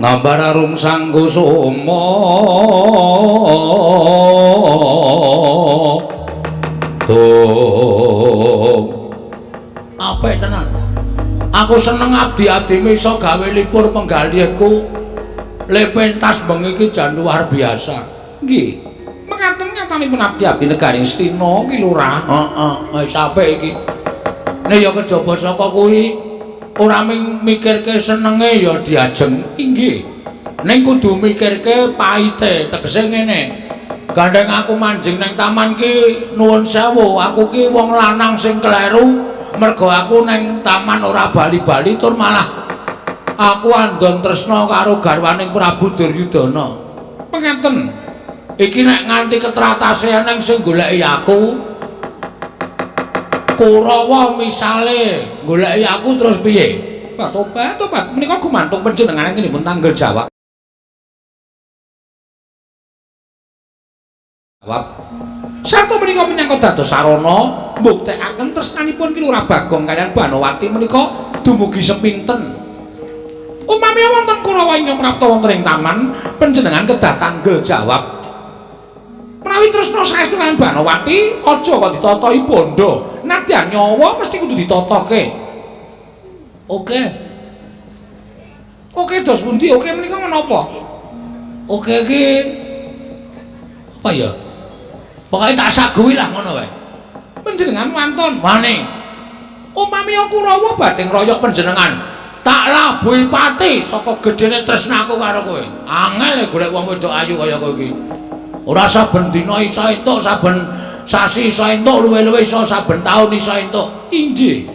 Ngambar arum sang kusuma. Tung. Apik tenan. Aku seneng abdi-abdime iso gawe lipur penggalihku. Le pentas bengi iki jan luar biasa. Nggih. Mekaten nyatanipun abdi-abdi negari Ngastina ki lurah. Heeh, wis apik iki. Nek ya kejaba saka kuwi ora ming mikirke senenge ya diajeng. Inggih. Ning kudu mikirke paite, tegese ngene. Gandeng aku manjing nang taman ki nuwun sewu, aku ki wong lanang sing kleru mergo aku nang taman ora bali-bali tur malah aku andon tresna karo garwaning Prabu Duryudana. Pengaten. Iki nek nganti ketratase eneng sing goleki aku Kurawa misale goleki aku terus piye? Pak tobat, tobat menika gumantung panjenengan ingkang tanggel jawab. Sarta menika minangka dados sarana mbuktekaken tresnanipun Ki Lurah Bagong kaliyan Banowati menika dumugi sepinten. Upami wonten Kurawa ingkang prapta wonten ing taman, panjenengan kedah tanggel jawab. Menawi tresna saestu kaliyan Banowati, aja kok ditatahi bondo. Nadyan nyawa mesti kudu ditatohke. Oke. Oke dos pundi? Oke menika menapa? Oke iki apa ya? Pokoke tak saguhi lah ngono wae. Panjenengan wonten wani. Upami Kurawa badhe ngroyok panjenengan, tak labuhi pati saka gedene tresnaku karo kowe. Angel golek wong wedok ayu kaya kowe iki. Ora saben dina iso entuk, saben sasi iso entuk, luwe-luwe iso saben taun iso entuk. Inggih.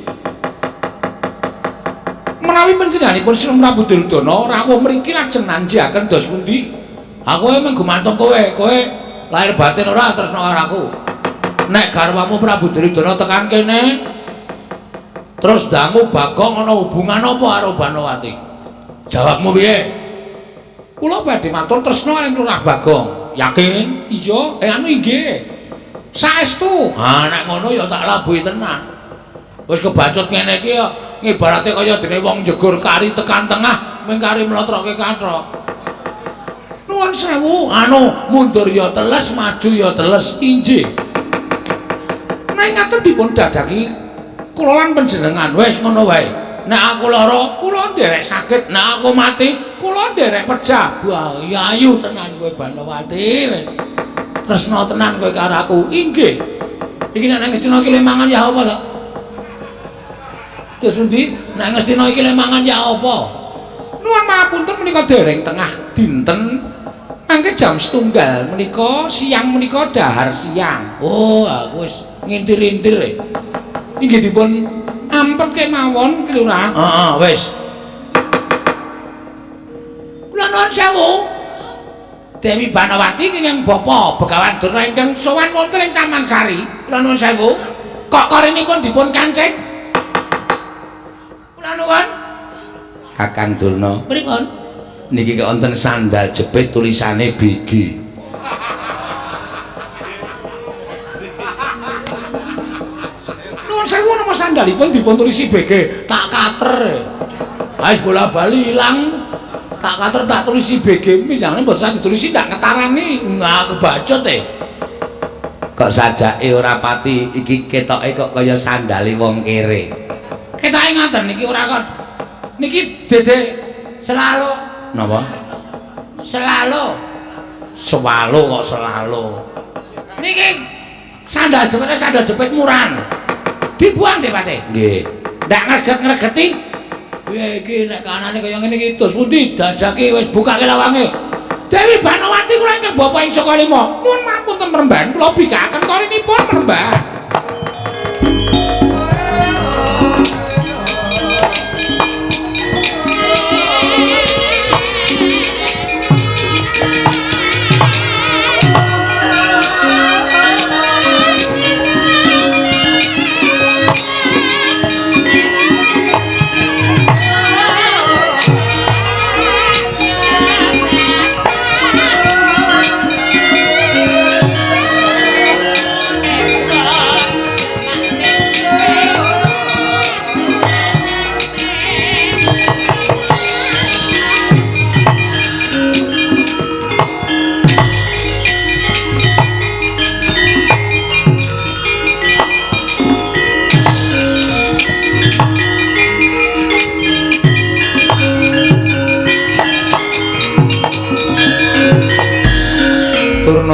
Menawi panjenenganipun Sri Prabu Duryudana rawuh mriki lajeng nanjiaken dos pundi? Aku emang gumantung kowe, kowe lahir batin ora tresna karo aku. Nek garwamu Prabu Duryudana tekan kene terus dangu Bagong ana hubungan apa karo Banowati? Jawabmu piye? Kula badhe matur tresna kaliyan Lurah Bagong. Yakin? Iya, anu inggih. Saestu. Ha nek ngono ya tak labuhi tenan. Wis kebacut ngene iki ya ngibarate kaya dene wong njegur kari tekan tengah mung kari mlotroke kathok. Nuwun sewu, anu mundur ya teles, maju ya teles, inggih. Nek ngaten dipun dadaki kula lan panjenengan wis ngono wae. Nek aku lara, kula nderek sakit, nek aku mati, kula nderek pejah. Wah, ya ayu tenan kowe Banowati wis. Tresna tenan kowe karo aku. Inggih. Iki nek nang Ngastina iki le mangan ya apa to? Terus pundi? Nek Ngastina iki le mangan ya apa? Nuwun pangapunten menika dereng tengah dinten. Mangke jam 1:30 menika siang menika dahar siang. Oh, aku wis ngintir-intir. Inggih dipun ampet kemawon Ki Lurah. Heeh, wis. Kula nuwun sewu. Dewi Banowati ingkang bapa Begawan Durna ingkang sowan wonten ing Taman Sari. Kula nuwun sewu. Kok korinipun dipun kancing? Kula nuwun. Kakang Durna. Pripun? Niki kok wonten sandal jepit tulisane BG. Nuwun sewu napa sandalipun dipun tulisi BG? Tak kater. Wis bola-bali ilang. Tak kater tak tulisi BG. Minjangane mboten sah ditulisi ndak ketarani. Nah, kebacut e. Kok sajake ora pati iki ketoke kok kaya sandale wong kere. Ketoke ngoten niki ora kok. Niki dede selalu napa? Selalu. Sewalo kok selalu. Niki sandal jepite sandal jepit murahan. Dibuang deh, Pak. Nggih. Ndak ngreget-ngregeti. Piye iki nek kanane kaya ngene iki dos pundi dajake wis bukake lawange. Dewi Banowati kula ingkang bapa ing Saka Lima. Nuwun mapunten perembahan kula bikakaken korinipun perembahan.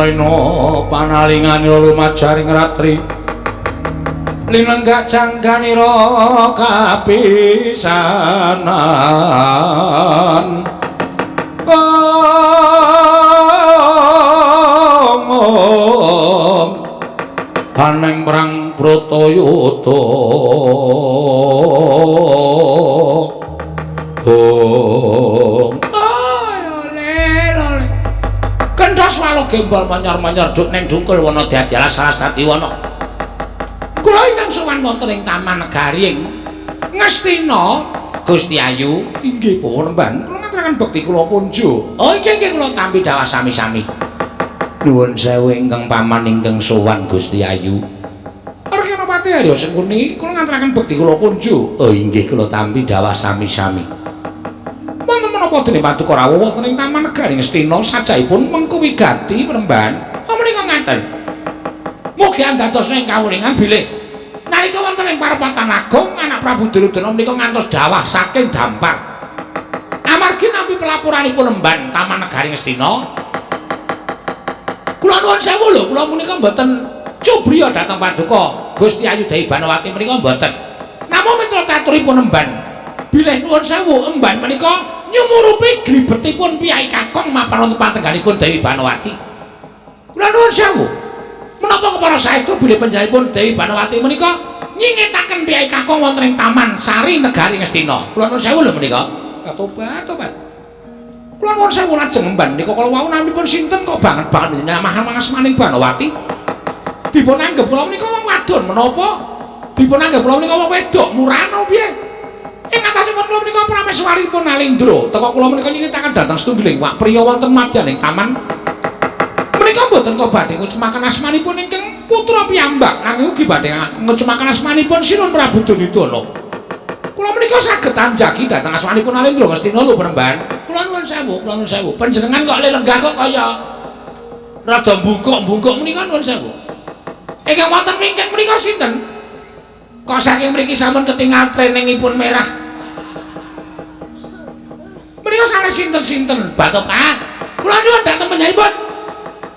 ina panalinganira lumajaring ratri linenggak jangganira kapisanan. Om aneng perang Bratayuda. Om oleh kenthas waluh gembol manyar-manyar duk neng dungkul wana dadi alas alas dadi wana. Kula ingkang sowan wonten ing Taman Negari ing Ngastina Gusti Ayu inggih pun nembang kula ngaturaken bekti kula kunjuk. Oh inggih nggih kula tampi dawah sami-sami. Nuwun sewu ingkang paman ingkang sowan Gusti Ayu. Rekenapati Arya Sengkuni kula ngaturaken bekti kula kunjuk. Oh inggih kula tampi dawah sami-sami. Wonten menapa dene paduka rawuh wonten ing Taman Negari Ngastina sajaipun mengku wigati Premban. Oh menika ngaten. Mugi andados ing kawuningan bilih nalika wonten ing parepatan agung anak Prabu Duryudana menika ngantos dawah saking dampar. Amargi nampi pelaporanipun Emban Taman Negari Ngastina. Kula nuwun sewu lho, kula menika mboten cubriya dhateng paduka Gusti Ayu Dewi Banowati menika mboten. Namung mitra caturipun Emban bilih nuwun sewu Emban menika nyumurupi gribetipun piyai kakung mapan wonten patengganipun Dewi Banowati. Kula nuwun sewu. Menapa kepara saestu bilih panjenenganipun Dewi Banowati menika nyingetaken piyai kakung wonten ing Taman Sari Negari Ngastina. Kula nuwun sewu lho menika. Tobat, tobat. Kula nuwun sewu lajeng Emban menika kala wau naminipun sinten kok banget-banget nyamahan mangasmaning Banowati. Dipun anggep kula menika wong wadon menapa? Dipun anggep kula menika wong wedok murano piye? Ing atasipun kula menika prameswaripun Nalindra. Teka kula menika nyingetaken dhateng setunggiling wak priya wonten madyaning taman. Menika mboten kok badhe ngucemaken asmanipun ingkang putra piyambak nanging ugi badhe ngucemaken asmanipun Sinun Prabu Duryudana. Kula menika saged anjagi dhateng asmanipun Nalindra Ngastina lho Premban. Kula nuwun sewu, kula nuwun sewu. Panjenengan kok lenggah kok kaya rada mbungkuk-mbungkuk menika nuwun sewu. Ingkang wonten wingking menika sinten? Kok saking mriki sampun ketingal treningipun merah. Menika sanes sinten-sinten batok ah. Kula nyuwun dhateng panjenenganipun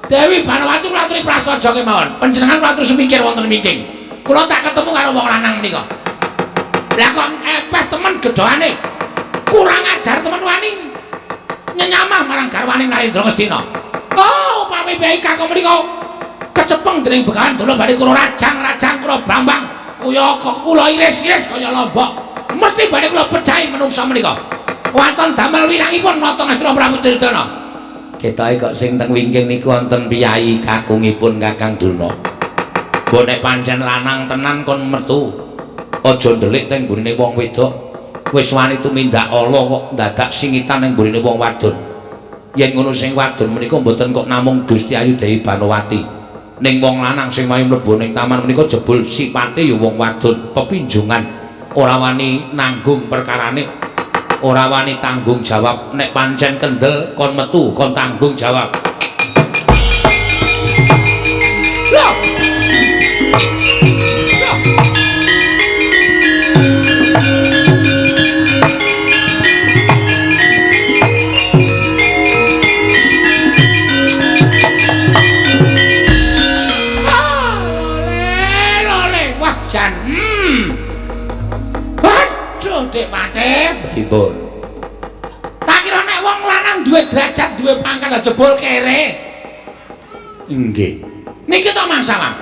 Dewi Banowati kula aturi prasaja kemawon. Panjenengan kula aturi semikir wonten wingking. Kula tak ketemu karo wong lanang menika. Lah kok epeh temen gedhoane. Kurang ajar temen wani nyenyamah marang garwane Narendra Ngastina. Oh, upami piyai kakung menika kecepeng dening Begawan Durna badhe kula rajang-rajang kula bambang kuya kula iris-iris kaya lombok. Mesti badhe kula pejahi menungsa menika. Waton damel wirangipun nata Ngastina Prabu Duryudana. Ketoke kok sing teng wingking niku wonten piyai kakungipun Kakang Durna. Mbok nek pancen lanang tenan kon metu. Aja ndelik teng mburine wong wedok. Wis wani tumindak ala kok dadak singitan ning mburine wong wadon. Yen ngono sing wadon menika mboten kok namung Gusti Ayu Dewi Banowati. Ning wong lanang sing wayu mlebu ning taman menika jebul sipate ya wong wadon, pepinjungan, ora wani nanggung perkarane. Ora wani tanggung jawab nek pancen kendel kon metu kon tanggung jawab. Loh. Loh. Ah, lole, lole. Wah, jan. Waduh, Dik Patih. Pripun? Tak kira nek wong lanang duwe derajat, duwe pangkat jebul kere. Nggih. Niki to Mang Sawang.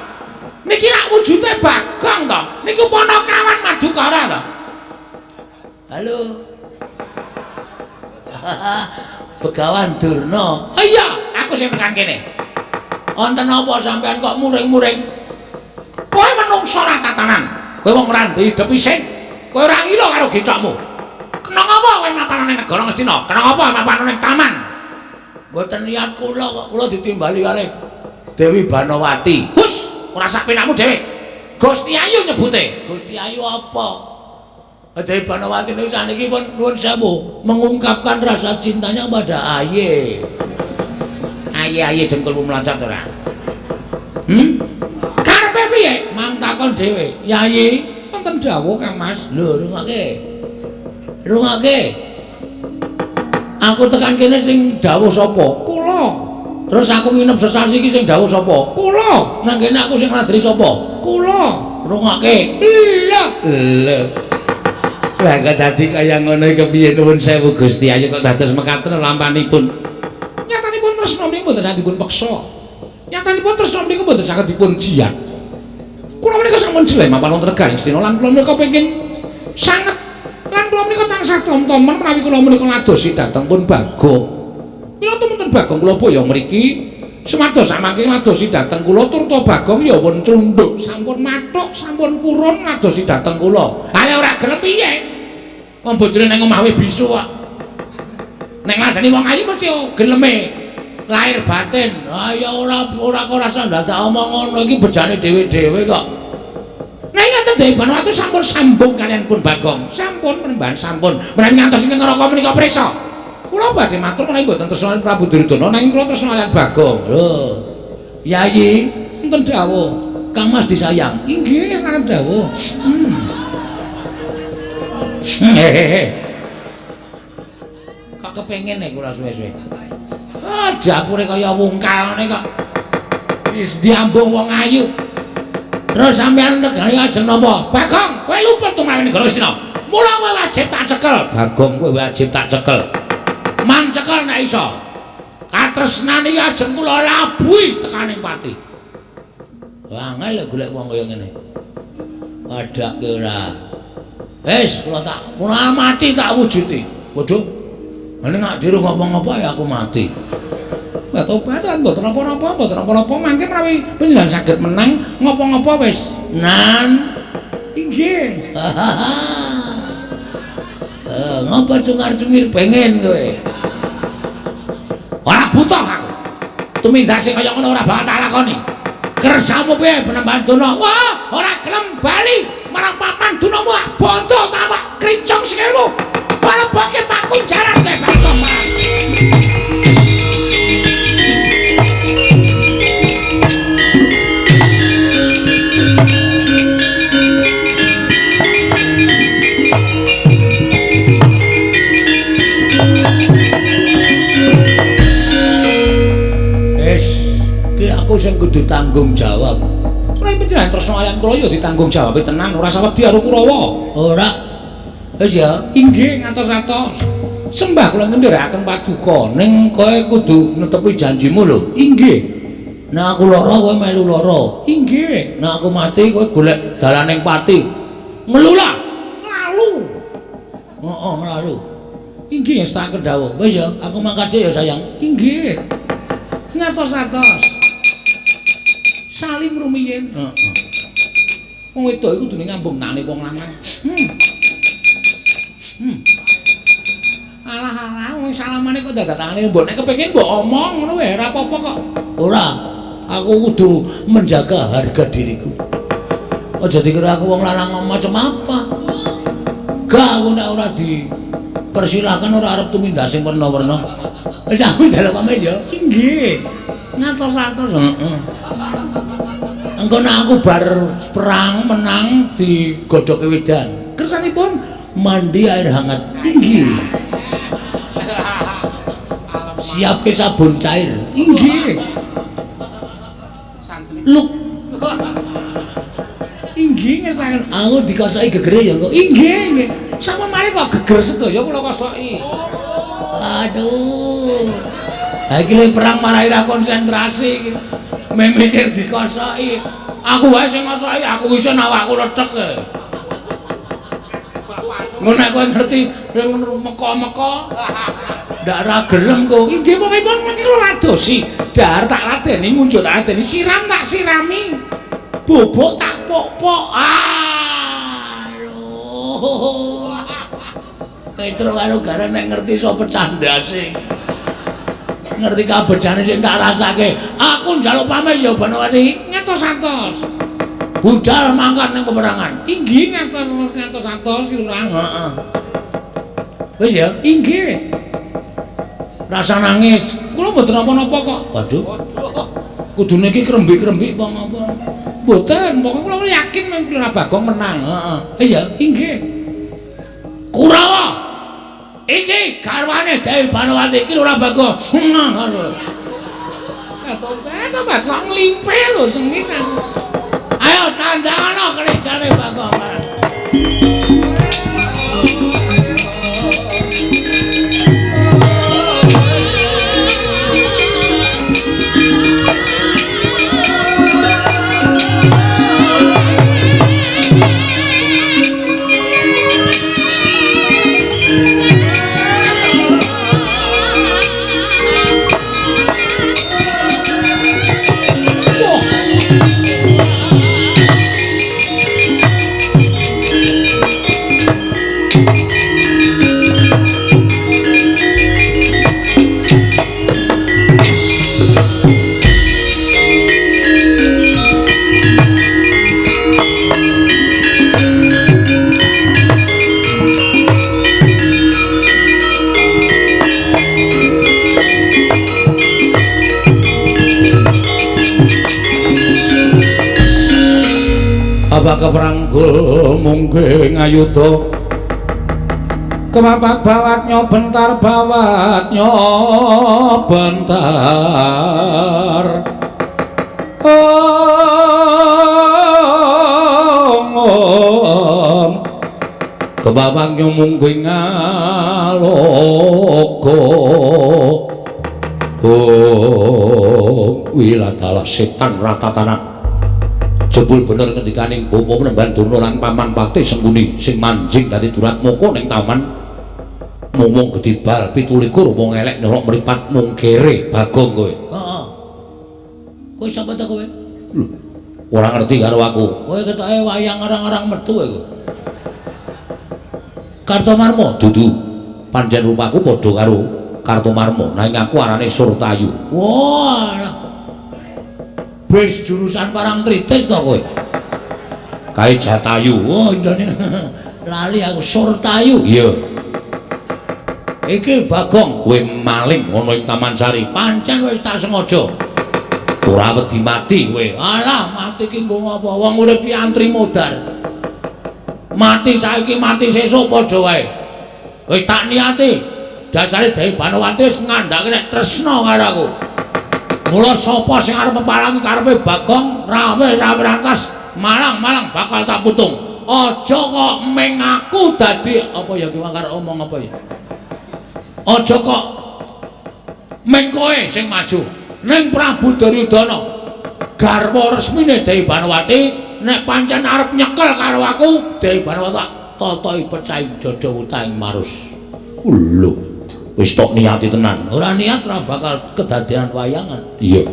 Niki rak wujude Bagong to. Niku ponokawan Madukara to. Halo. Begawan Durna. Oh iya, aku sing tekan kene. Wonten apa sampean kok muring-muring? Kowe menungso ora tatanan. Kowe wong ora ndek isin. Kowe ora ngilo karo gethokmu. Kena ngapa kowe mapan ning negara Ngastina? Kena ngapa mapan ning taman? Mboten niat kula kok kula ditimbali kalih Dewi Banowati. Hus, ora sak penakmu dhewe. Gusti Ayu nyebute. Gusti Ayu apa? Dewi Banowati niku saniki pun nuwun sewu mengungkapkan rasa cintanya pada Aye. Aye-aye dengkulmu mloncat ora? Karepe piye? Mang takon dhewe. Yayi, wonten dawuh Kang Mas. Lho, rungokke. Rungokke. Aku tekan kene sing dawuh sapa? Kula. Terus aku nginep sesasi iki sing dawuh sapa? Kula. Nang kene aku sing ngladri sapa? Kula. Rungokke. Lho. Lho. Lah kok dadi kaya ngono iki kepiye nuwun sewu Gusti Ayu kok dados mekaten lampanipun. Nyatanipun tresna menika mboten saged dipun peksa. Nyatanipun tresna menika mboten saged dipun jiat. Kula menika sampun jeleh mapan wonten negari Astina lan kula menika pengin sanget lan kula menika tansah tom-tomen menawi kula menika ladosi dhateng pun Bagong. Mila tumenten Bagong kula boyong mriki sumados samangke ladosi dhateng kula turta Bagong ya pun cunduk, sampun mathuk, sampun purun ladosi dhateng kula. Ha nek ora gelem piye? Wong bojone nang omah wae bisu kok. Nek ngladeni wong ayu mesti geleme lahir batin. Ha ya ora ora kok rasa ndadak omong ngono iki bejane dhewe-dhewe kok. Nek ngaten Dewi Banowati sampun sambung kalian pun Bagong. Sampun penembahan sampun. Menawi ngantos ingkang neraka menika prisa. Kula badhe matur menawi mboten tresna Prabu Duryudana nanging kula tresna kaliyan Bagong. Lho. Yayi, enten dawuh. Kang Mas disayang. Inggih, sanget dawuh. Hehehe. Kok kepengin nek kula suwe-suwe. Ah, dapure kaya wungkal ngene kok. Wis diambung wong ayu. Terus sampeyan negani ajeng napa? Bagong, kowe luput tumrap negara Astina. Mula kowe wajib tak cekel. Bagong, kowe wajib tak cekel. Mang cekel nek iso. Katresnan iki ajeng kula labuhi tekaning pati. Angel golek wong kaya ngene. Padhake ora. Wis kula tak kula mati tak wujudi. Waduh. Nek nak diru ngopo-ngopo ya aku mati. Lah tobat mboten napa-napa, mboten napa-napa mangke menawi panjenengan saged menang ngopo-ngopo wis. Nan. Inggih. Ngopo cungar-cungir pengen kowe? Ora butuh aku. Tumindak sing kaya ngono ora bakal tak lakoni. Kersamu piye penembahan dono? Wah, ora gelem bali marang papan donomu bondo tak krincong sikilmu. Paleboke pakunjaran kowe Bagong. Aku sing kudu tanggung jawab. Ora panjenengan tresna kaliyan kula ya ditanggung jawab tenan, ora usah wedi karo Kurawa. Ora. Wis ya, inggih ngantos-atos. Sembah kula ngendherekaken paduka, ning kowe kudu netepi janjimu lho. Inggih. Nek aku lara kowe melu lara. Inggih. Nek aku mati kowe golek dalaning pati. Ngelula. Nglalu. Heeh, nglalu. Inggih tak kendhawuh. Wis ya, aku mangkat sik ya sayang. Inggih. Ngantos-atos. Salim rumiyin. Heeh. Wong wedok iku kudune ngambung nane wong lanang. Alah-alah wong salamane kok dadak tangane mbok nek kepengin mbok omong ngono wae ora apa-apa kok. Ora. Aku kudu menjaga harga diriku. Aja dikira aku wong lanang macam apa. Gak aku nek ora dipersilakan ora arep tumindak sing werna-werna. Wis aku njaluk pamit ya. Inggih. Ngatos-atos. Heeh. Engko nek aku bar perang menang digodhoke wedan. Kersanipun mandi air hangat. Inggih. Siapke sabun cair. Inggih. Luk. Inggih ngesaken. Aku dikosoki gegere ya kok. Inggih, nggih. Sampun mari kok geger sedaya kula kosoki. Aduh. Ha iki lho perang marai ra konsentrasi iki. Mikir dikosoki. Aku wae sing ngosoki, aku iso awakku lethek. Ngono nek kowe ngerti meko-meko ndak ra gelem kok. Inggih pokokipun mriki kula ladosi. Dahar tak ladeni, ngunjuk tak ladeni, siram tak sirami. Bobok tak pok-pok. Aduh. Petro karo Gareng nek ngerti iso pecah ndase. Ngerti kabejane sing tak rasake. Aku njaluk pamit ya Banowati. Ngantos-antos. Budal mangkat ning peperangan. Inggih ngantos-antos Lurah. Heeh. Wis ya, inggih. Rasa nangis. Kula mboten napa-napa kok. Waduh. Kudune iki krembik-krembik apa ngapa? Mboten, pokoke kula yakin nek Lurah Bagong menang. Heeh. Wis ya, inggih. Kurawa. Iki garwane Dewi Banowati iki Lurah Bagong. Sobat kok nglimpe lho sengit aku. Ayo tandangano kerjane Bagong. Keprangkul mungkin ngayuda kemapak bawat nyobentar bawat nyobentar ong kemapak nyomungkin ngalogo oh wilatala setan rata tanah. Jebul bener ngendikaning bapa Penemban Durna lan paman Patih Sengkuni sing manjing dadi Duratmaka ning taman mung gedibal 27 wong elek nyolok mripat mung kere Bagong kowe. Heeh. Kowe sapa ta kowe? Lho, ora ngerti karo aku. Kowe ketoke wayang arang-arang metu kowe. Kartomarma dudu. Pancen rupaku padha karo Kartomarma, nanging aku arane Surtayu. Wah. Wis jurusan Parangtritis to kowe. Kae Jatayu. Oh, indone lali aku Surtayu. Iya. Iki Bagong kowe maling ana ing Taman Sari. Pancen wis tak sengaja. Ora wedi mati kowe. Alah, mati ki nggo ngapa? Wong urip ki antri modar. Mati saiki mati sesuk padha wae. Wis tak niati. Dasare Dewi Banowati wis ngandhake nek tresna karo aku. Mula sapa sing arep pepalangi karepe Bagong rawe-rawe rangkas malang-malang bakal tak putung. Aja kok meng aku dadi apa ya ki karo omong apa ya. Aja kok meng kowe sing maju. Ning Prabu Duryudana garwa resmine Dewi Banowati nek pancen arep nyekel karo aku Dewi Banowati tak totohi pecahing dada wutahing marus. Lho. Wis tok niati tenan. Ora niat ora bakal kedadean wayangan. Iya.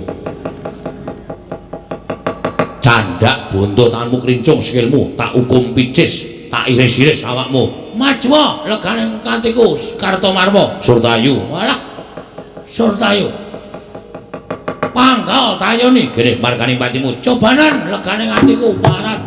Candak bonto tanganmu krincung sikilmu tak hukum picis, tak iris-iris awakmu. Maju legane kantiku Kartomarma Surtayu. Walah. Surtayu. Panggal tayoni gene margane patimu. Cobanan legane atiku parat.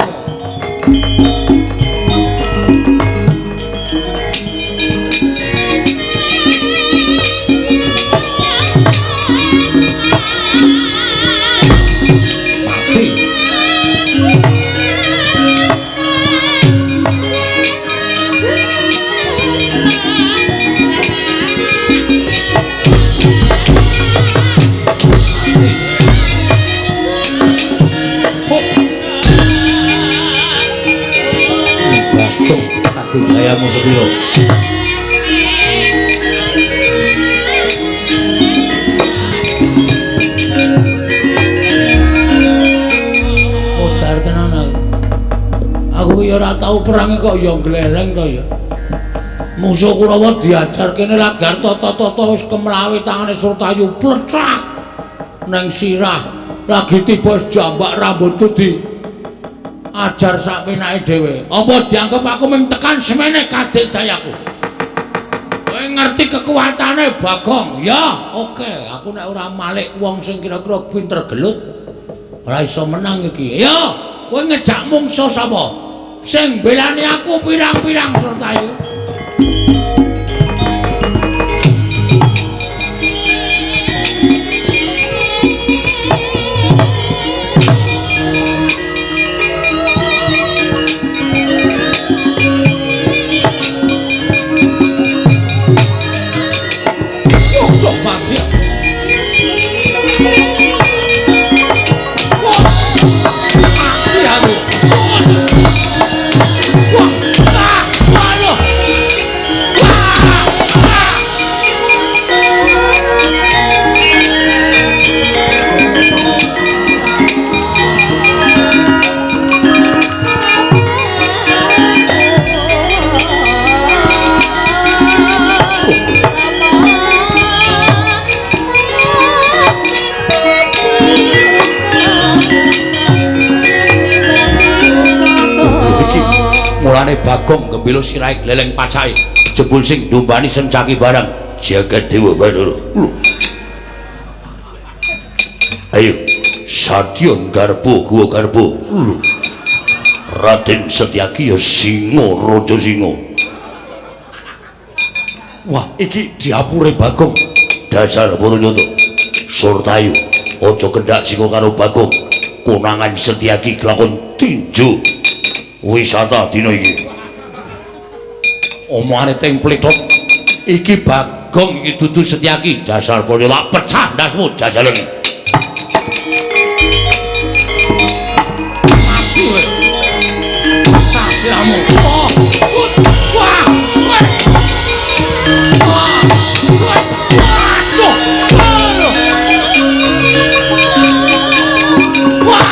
Gayamu sepiro? Modar tenan aku. Aku ya ora tau perang kok ya gleleng to ya. Musuh Kurawa diajar kene lagar tata-tata wis kemlawi tangane Surtayu plecak nang sirah. Lagi tiba jambak rambutku di ajar sak penake dhewe. Apa dianggep aku mung tekan semene kadek dayaku? Kowe ngerti kekuatane Bagong? Ya, oke. Aku nek ora malik wong sing kira-kira pinter gelut ora iso menang iki. Ya, kowe ngejak mungso sapa? Sing belani aku pirang-pirang Surtayu. Mati. Bagong gembilo sirahe gleleng pacake. Jebul sing ndumbani Sencaki barang jagat dewa Bathara. Lho. Ayo Sadyon garbo guwa garbo. Lho. Raden Setyaki ya singa raja singa. Wah, iki diapure Bagong. Dasar Baranyata. Surtayu aja kendhak singa karo Bagong. Konangan Setyaki kelakon tinju wisata dina iki. Omongane teng plethot. Iki Bagong iki dudu Setyaki. Dasar Baranyata pecah ndasmu jajalen. Mati kowe. Siramu. Oh. Wah. Wah. Wah. Waduh. Waduh. Wah.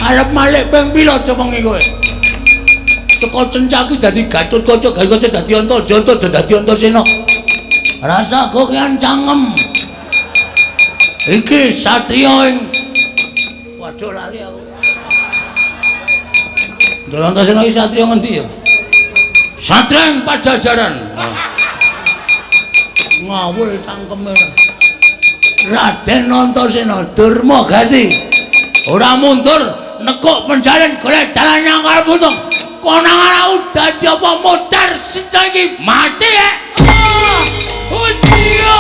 Arep malik ping pira cengengi kowe? Saka Cencaki dadi Gatotkaca, Gatotkaca dadi Antaja, Antaja dadi Antasena. Rasa kokean cangkem. Iki satriya ing waduh lali aku. Ndoro Antasena iki satriya ngendi ya? Satriya ing Pajajaran. Ngawul cangkeme. Raden Antasena Durma Gati. Ora mundur nekuk penjaren golek dalan nyangkal puntung. Konangan aku dadi apa modar sita iki mati ya. Oh iya.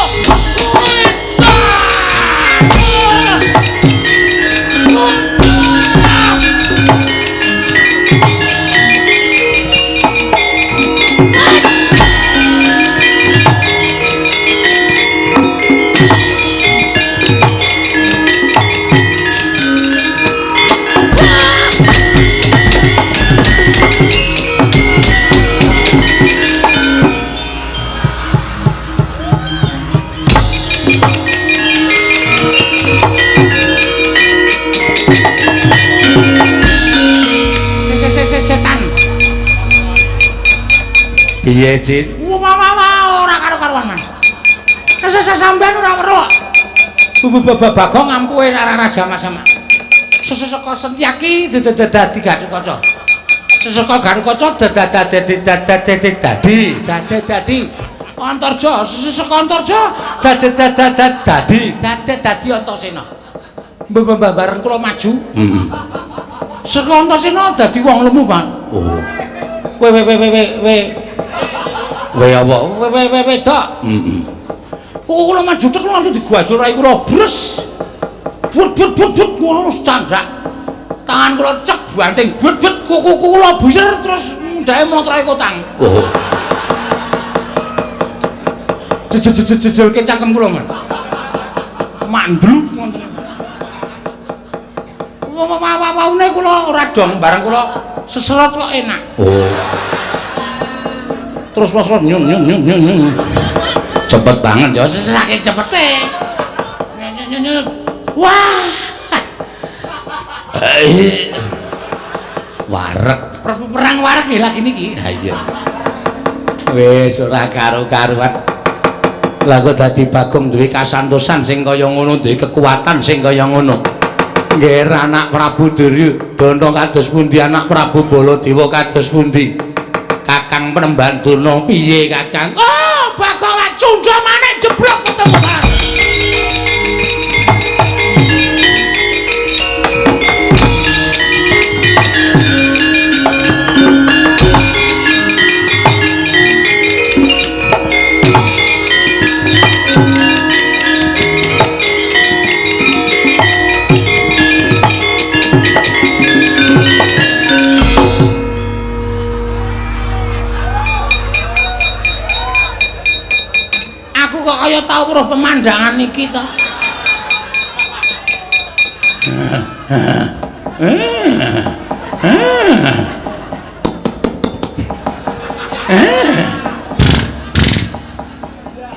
Setan. Piye, Cit? Wah, wah, wah, ora karo-karuan, Mas. Sampeyan ora weruh. Bagong ampuhe arah sama-sama. Seseka Setyaki dadi Gatotkaca. Seseka Gatotkaca dadi dadi dadi dadi Antarja, seseka Antarja dadi dadi dadi dadi Antasena. Bareng kula maju. Heeh. Seka Antasena dadi wong lemu, Pak. Oh. We we we we we. We apa? We we we wedok. Heeh. Kula maju tek langsung digajul rai kula bres. But but but but ngono candhak. Tangan kula cek banting but but kuku kula buyer terus mundhake mlotrai kotang. Oh. Jejelke cangkem kula, Mas. Mandluk ngoten. Waune kula ora dong bareng kula seserot kok enak. Oh. Terus terus nyun nyun nyun nyun. Cepet banget ya, saking cepete. Nyun nyun. Wah. Wareg, perang wareg nggih lagi niki. Ha iya. Wis ora karo-karuan. Lah kok dadi Bagong duwe kasantosan sing kaya ngono, duwe kekuatan sing kaya ngono. Nggih anak Prabu Duryudana kados pundi, anak Prabu Baladewa kados pundi? Kakang Penemban Durna piye Kakang? Oh, Bagong lak cundha manik jeblok ketemu Pak. Kaya tau weruh pemandangan iki to.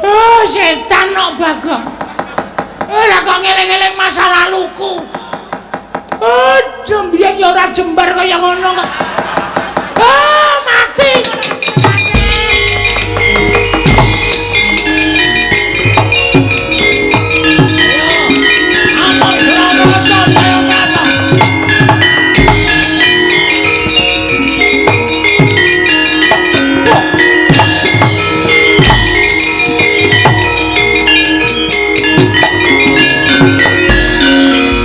Oh, setan kok Bagong. Lah kok ngeling-eling masa laluku. Oh, mbiyen ya ora jembar kaya ngono kok. Oh, mati.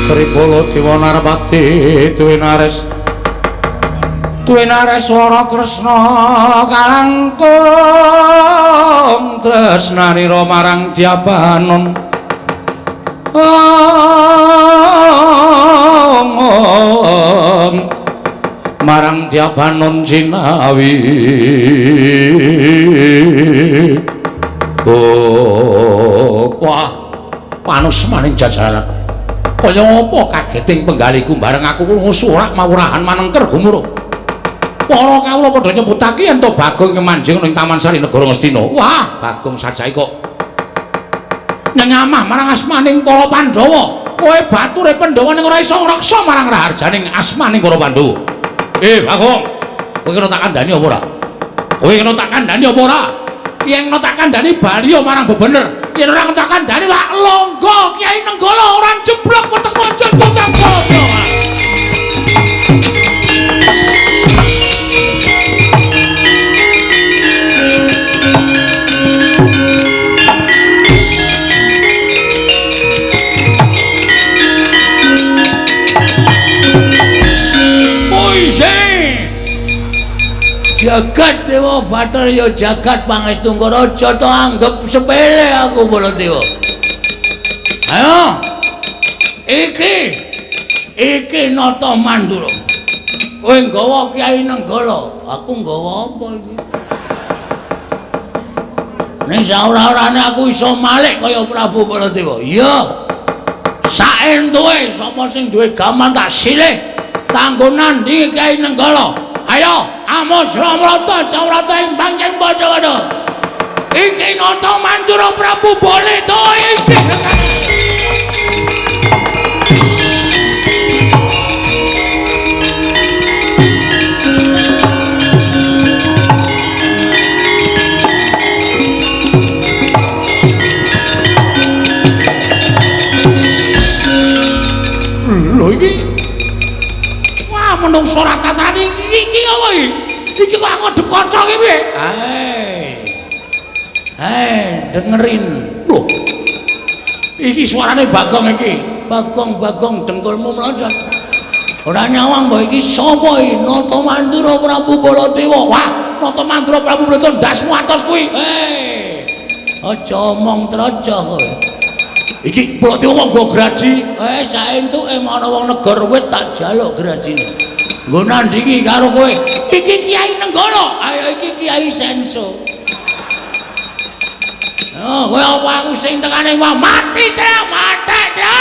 Sri Baladewa Narpati duwe nares swara Kresna kalangkung tresnanira marang Dyabanon. Marang Dyabanon jinawi. Oh, wah, panusmaning jajaran. Kaya ngapa kageting penggaliku bareng aku krungu surak mawurahan manengker gumuruh. Para kawula padha nyebutake yen to Bagong manjing ning Taman Sari Negara Ngastina. Wah, Bagong sajae kok nyenyamah marang asmaning para Pandhawa. Kowe bature Pandhawa ning ora iso ngreksa marang raharjaning asmaning para Pandhawa. Bagong, kowe kena tak kandhani apa ora? Kowe kena tak kandhani apa ora? Yen kena tak kandhani bali marang bebener. Yen ora tak kandhani lak longgo Kyai Nenggala ora jeblok weteng mojo tukang padha. Jagat Dewa Bathara ya jagat pangestu Raja to anggep sepele aku Baladewa. Ayo. Iki iki Nata Mandura. Kowe nggawa Kyai Nenggala, aku nggawa apa iki? Ning saora-orane aku iso malik kaya Prabu Baladewa. Iya. Saentuke sapa sing duwe gaman tak silih kanggo nandhingi Kyai Nenggala. Ayo, amos ramrata cawrata ing bangkeng padha-padha. Iki Nata Mandura Prabu Baladewa iki. Gatotkaca ki piye? Hei, dengerin. Loh. Iki suarane Bagong iki. Bagong, Bagong, dengkulmu melonjot. Ora nyawang mbok iki sapa iki? Nata Mandura Prabu Baladewa. Wah, Nata Mandura Prabu Baladewa ndasmu atos kuwi. Hei. Aja omong trocoh kowe. Iki Baladewa kok nggo graji. Saentuke ana wong negor wit tak jaluk grajine. Nggo nandingi karo kowe. Iki Kiai Nenggala. Ayo iki Kiai Senso. Oh, kowe apa aku sing tekane wong mati tra, mati tra.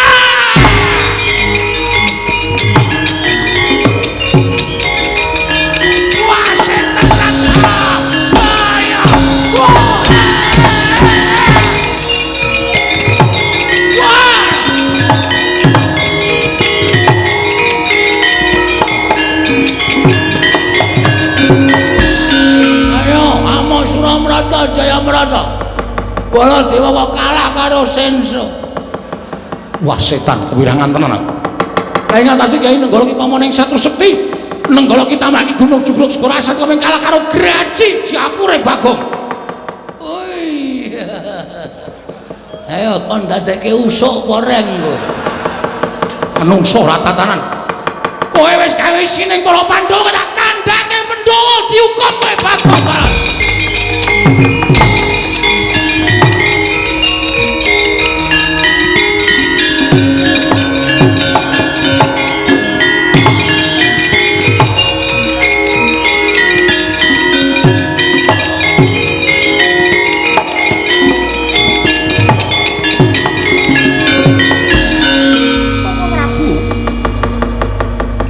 Wah, setan tenan. Ayo. Wah. Wah. Ayo, amo Suramrata Jayamrata. Baladewa kok kalah karo Senso. Wah, setan kewirangan tenan aku. Lah ing atase Kyai Nenggala ki pamane ing Satru Sekti. Nenggala ki tamaki gunung jugruk segara asat kok kalah karo graji diapure Bagong. Oi. Ayo kon dadekke usuk apa reng kowe? Menungso ora tatanan. Kowe wis gawe sining para Pandhawa tak kandhake Pandhawa dihukum kowe Bagong.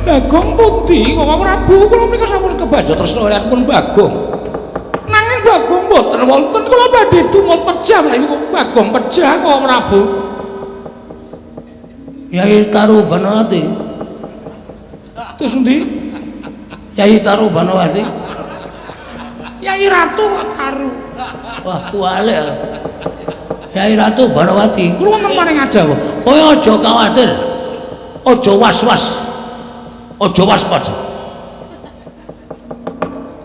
Bagong pundi Kakang Prabu kula menika sampun kebaca tresna kaliyan Bagong. Nanging Bagong mboten wonten kula badhe tumut pejah menawi Bagong pejah Kakang Prabu. Yai Taru Banowati. Terus endi? Yai Taru Banowati. Yai Ratu kok Taru. Wah, kuwalik. Yai Ratu Banowati. Kula wonten paring adawa. Kowe aja kuwatir. Aja was-was. Aja waspada.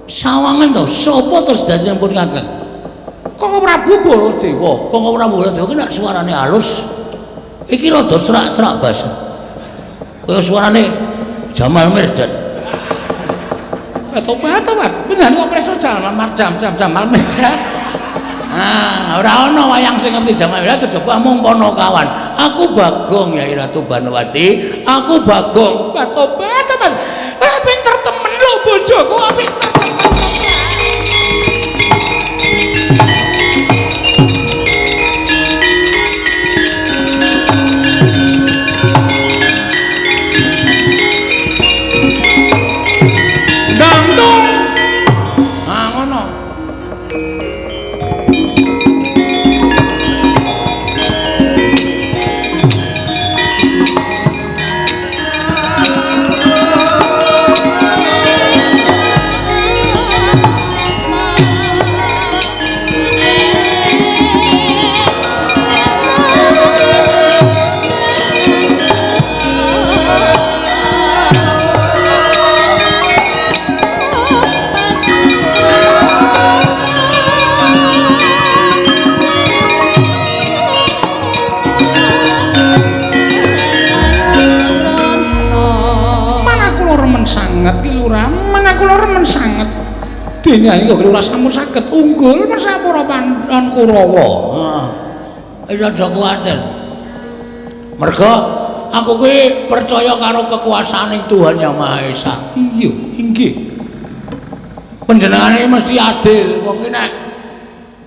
Sawangan to sapa to sedaya pun kakang? Kakang Prabu Baladewa. Kakang Prabu Baladewa ki nek suarane halus. Iki rada serak-serak basa. Kaya suarane Jamal Mirdad. Tobat tobat. Bener kok preso Jamal Marjam jam Jamal Mirdad. Ah, ora ana wayang sing ngerti Jamal Mirdad kejaba mung Ponokawan. Aku Bagong Yai Ratu Banowati, aku Bagong. Tobat tobat. Pinter temen lho bojoku, pinter temen. Dangdung. Ah ngono. Dene iki kok ora sampun saged unggul mersah para Pandhawa Kurawa. Heeh. Wis aja kuwatir. Mergo aku kuwi percaya karo kekuasaane Tuhan Yang Maha Esa. Iya, inggih. Panjenengane mesti adil. Wong iki nek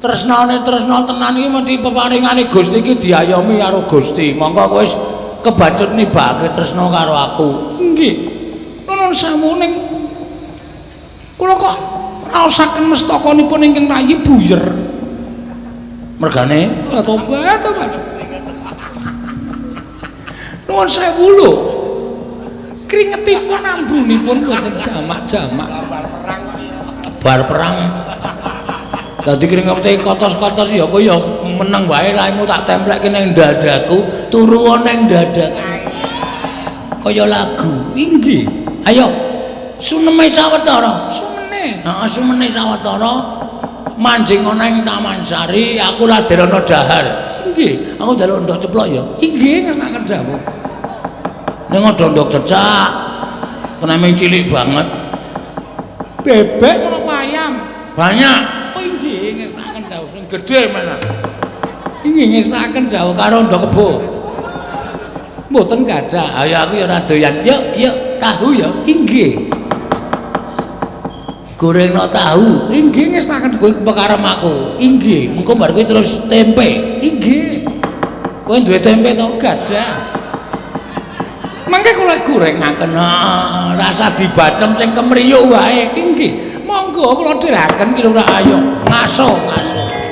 tresnane tresna tenan iki mesti peparingane Gusti iki diayomi karo Gusti. Monggo kowe wis kebacut nibake tresna karo aku. Inggih. Nuwun sewu ning kula kok raosaken mestakanipun ingkang rayi buyer. Mergane tobat tobat. Nuwun sewu lho. Kringetipun ambunipun boten jamak-jamak. Bar perang. Dadi kringete kotos-kotos ya kowe ya meneng wae laimu tak templekke ning dadaku, turu ning dadaku. Kaya lagu. Inggih. Ayo suneme sawetara. Sumene. Sumene. Heeh, sumene sawetara manjing ana ing Taman Sari, aku laderono dahar. Inggih. Aku njaluk ndok ceplok ya. Inggih, ngersakaken dawuh. Ning aja ndok cecak. Keneme cilik banget. Bebek menapa ayam? Banyak. Oh inggih, ngersakaken dawuh sing Gedhe mana? Inggih, ngersakaken dawuh Karo ndok kebo. Mboten gadah. Ayo aku ya ora doyan. Yuk, yuk, tahu ya. Inggih. Gorengno tahu. Inggih, ngersakaken Kuwi pekarem aku. Inggih. Engko bar kuwi terus tempe. Inggih. Kowe duwe tempe to? Gadah. Mangke kula gorengaken. Ah, rasa dibacem sing kemriyuk wae. Inggih. Monggo kula dheraken ki lurah ayo. Ngaso, ngaso.